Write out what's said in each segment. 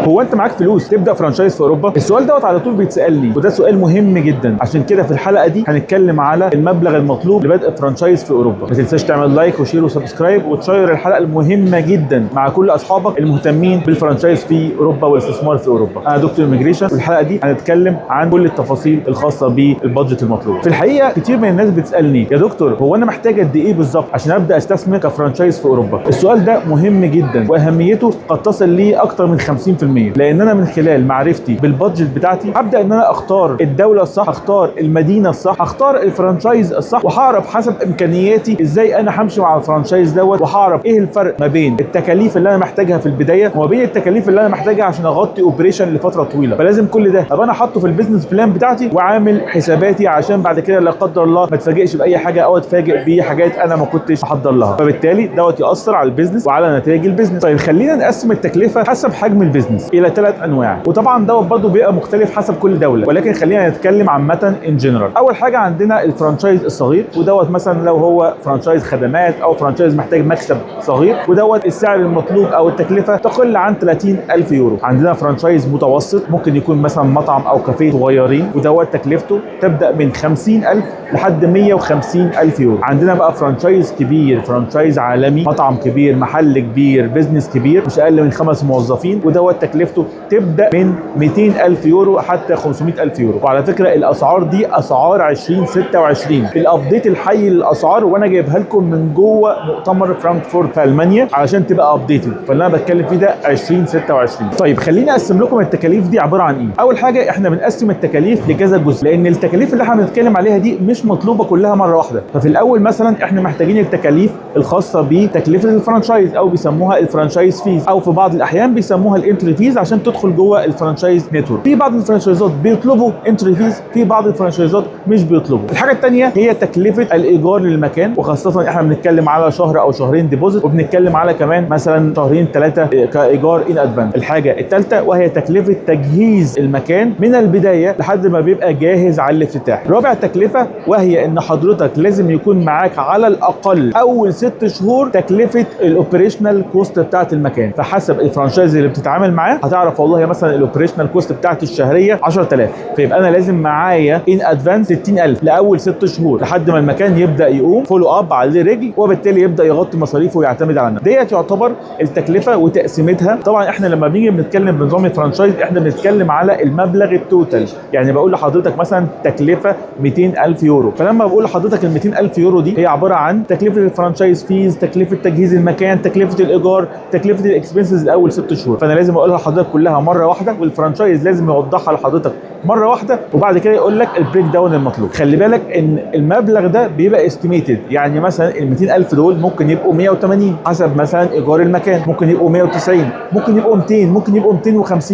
هو انت معاك فلوس تبدا franchise في اوروبا؟ السؤال دوت على طول بيتسال لي، وده سؤال مهم جدا. عشان كده في الحلقة دي هنتكلم على المبلغ المطلوب لبدء franchise في اوروبا. ما تنساش تعمل like و share و subscribe وتشير الحلقة المهمة جدا مع كل اصحابك المهتمين بال franchise في اوروبا والاستثمار في اوروبا. انا دكتور immigration، والحلقة دي هنتكلم عن كل التفاصيل الخاصة بال budget المطلوب. في الحقيقة كتير من الناس بتسالني: يا دكتور، هو انا محتاج قد ايه بالظبط عشان ابدا استثمر ك franchise في اوروبا؟ السؤال ده مهم جدا واهميته قد تصل لي اكتر من 50%، لان انا من خلال معرفتي بال budget بتاعتي هبدا ان انا اختار الدولة الصح، اختار المدينة الصح، اختار ال franchise الصح، وهعرف حسب امكانياتي ازاي انا همشي مع ال franchise دوت، وهعرف ايه الفرق ما بين التكاليف اللي انا محتاجها في البداية وما بين التكاليف اللي انا محتاجها عشان اغطي operation لفترة طويله. فلازم كل ده ابقى انا حاطه في ال business plan بتاعتي وعامل حساباتي، عشان بعد كده لا قدر الله ما اتفاجئش باي حاجة او اتفاجئ بحاجات انا ما كنتش محضر لها، فبالتالي دوت ياثر على ال business وعلى نتائج ال business. طيب، خلينا نقسم التكلفة حسب حجم ال business الى ثلاث انواع، وطبعا دوت برضه بيبقى مختلف حسب كل دوله، ولكن خلينا نتكلم عامة in general. اول حاجة عندنا ال franchise الصغير، ودوت مثلا لو هو franchise خدمات او franchise محتاج مكسب صغير، ودوت السعر المطلوب او التكلفة تقل عن 30,000 يورو. عندنا franchise متوسط، ممكن يكون مثلا مطعم او كافيه صغيرين، ودوت تكلفته تبدا من 50,000 لحد 150,000 يورو. عندنا بقى franchise كبير، franchise عالمي، مطعم كبير، محل كبير، business كبير مش اقل من خمس موظفين، ودوت تكلفته تبدا من 200,000 يورو حتى 500,000 يورو. وعلى فكرة الاسعار دي اسعار 2026، ال update الحي للاسعار، وانا جايبها لكم من جوه مؤتمر فرانكفورت في المانيا علشان تبقى updated، فاللي انا بتكلم فيه ده 2026. طيب، خليني اقسم لكم التكاليف دي عبارة عن ايه. اول حاجه، احنا بنقسم التكاليف لكذا جزء، لان التكاليف اللي احنا بنتكلم عليها دي مش مطلوبه كلها مرة واحده. ففي الاول مثلا احنا محتاجين التكاليف الخاصة بتكلفه ال franchise، او بيسموها ال franchise fees، او في بعض الاحيان بيسموها ال entry fees عشان تدخل جوه ال franchise network. في بعض الفرانشايزات بيطلبوا entry fees، في بعض الفرانشايزات مش بيطلبوا. الحاجة الثانية هي تكلفة الايجار للمكان، وخاصة احنا بنتكلم على شهر او شهرين deposit، وبنتكلم على كمان مثلا شهرين ثلاثة كايجار in advance. الحاجة الثالثة وهي تكلفة تجهيز المكان من البداية لحد ما بيبقى جاهز على الافتتاح. رابع تكلفة وهي ان حضرتك لازم يكون معاك على الاقل اول 6 شهور تكلفة ال operational cost بتاعت المكان. فحسب ال franchise اللي بتتعامل معاه هتعرف، والله مثلا ال operational cost بتاعتي الشهرية 10,000، فيبقى انا لازم معايا in advance 60,000 لاول 6 شهور لحد ما المكان يبدا يقوم full up على رجل، وبالتالي يبدا يغطي مصاريفه ويعتمد على نفسه. ديت يعتبر التكلفة وتقسيمتها. طبعا احنا لما بنيجي بنتكلم بنظام ال franchise احنا بنتكلم على المبلغ ال total، يعني بقول لحضرتك مثلا تكلفة 200,000 يورو، فلما بقول لحضرتك ال 200,000 يورو دي هي عبارة عن تكلفة ال franchise fees، تكلفة تجهيز المكان، تكلفة الايجار، تكلفة ال expenses الاول 6 شهور. فانا لازم اقولها لحضرتك كلها مرة واحده، وال franchise لازم يوضحها لحضرتك مرة واحده، وبعد كده يقول لك ال breakdown المطلوب. خلي بالك ان المبلغ ده بيبقى estimated، يعني مثلا ال 200,000 دول ممكن يبقوا 180 حسب مثلا ايجار المكان، ممكن يبقوا 190، ممكن يبقوا 200، ممكن يبقوا 250،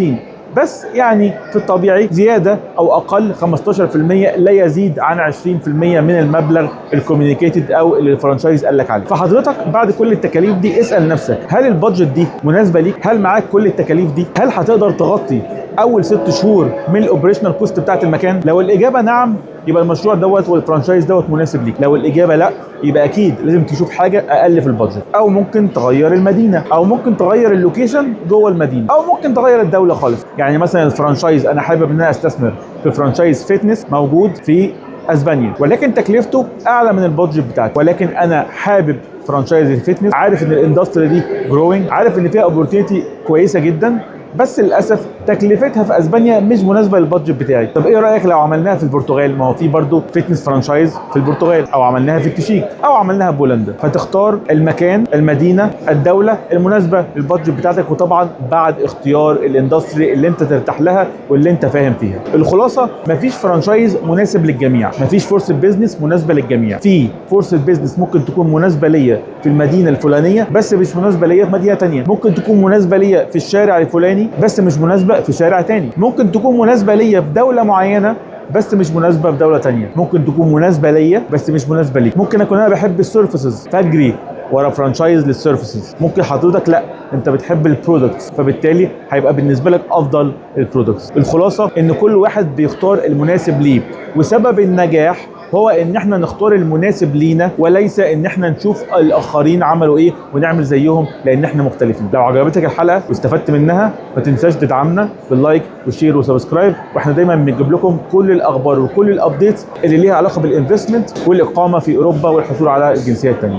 بس يعني في الطبيعي زيادة او اقل 15%، لا يزيد عن 20% من المبلغ ال communicated او اللي ال franchise قال لك عليه. فحضرتك بعد كل التكاليف دي اسال نفسك: هل ال budget دي مناسبة ليك؟ هل معاك كل التكاليف دي؟ هل هتقدر تغطي اول 6 شهور من ال operational cost بتاعت المكان؟ لو الاجابة نعم، يبقى المشروع دوت وال franchise دوت مناسب ليك. لو الاجابة لا، يبقى اكيد لازم تشوف حاجة اقل في ال budget، او ممكن تغير المدينه، او ممكن تغير ال location جوه المدينه، او ممكن تغير الدولة خالص. يعني مثلا ال franchise، انا حابب ان انا استثمر في franchise fitness موجود في اسبانيا، ولكن تكلفته اعلى من ال budget بتاعتي، ولكن انا حابب franchise ال fitness، عارف ان ال industry دي growing، عارف ان فيها opportunity كويسة جدا، بس للاسف تكلفتها في اسبانيا مش مناسبة لل budget بتاعي. طب ايه رايك لو عملناها في البرتغال؟ ما هو في برضه fitness franchise في البرتغال، او عملناها في التشيك، او عملناها في بولندا. فتختار المكان، المدينه، الدولة المناسبة لل budget بتاعتك، وطبعا بعد اختيار ال industry اللي انت ترتاح لها واللي انت فاهم فيها. الخلاصه، مفيش franchise مناسب للجميع، مفيش فرصة business مناسبة للجميع. في فرصة business ممكن تكون مناسبة ليا في المدينة الفلانية بس مش مناسبة ليا في مدينة تانية، ممكن تكون مناسبة ليا في الشارع الفلاني بس مش مناسبة في شارع تاني، ممكن تكون مناسبة ليا في دولة معينة بس مش مناسبة في دولة تانية، ممكن تكون مناسبة ليا بس مش مناسبة ليك. ممكن اكون انا بحب ال services فاجري ورا franchise لل services، ممكن حضرتك لا، انت بتحب ال products، فبالتالي هيبقى بالنسبة لك افضل ال products. الخلاصة ان كل واحد بيختار المناسب ليه، وسبب النجاح هو ان احنا نختار المناسب لينا، وليس ان احنا نشوف الاخرين عملوا ايه ونعمل زيهم، لان احنا مختلفين. لو عجبتك الحلقة واستفدت منها ما تنساش تدعمنا بال like وال share و subscribe، واحنا دايما بنجيب لكم كل الاخبار وكل ال updates اللي ليها علاقة بال investment والاقامة في اوروبا والحصول على الجنسية الثانية.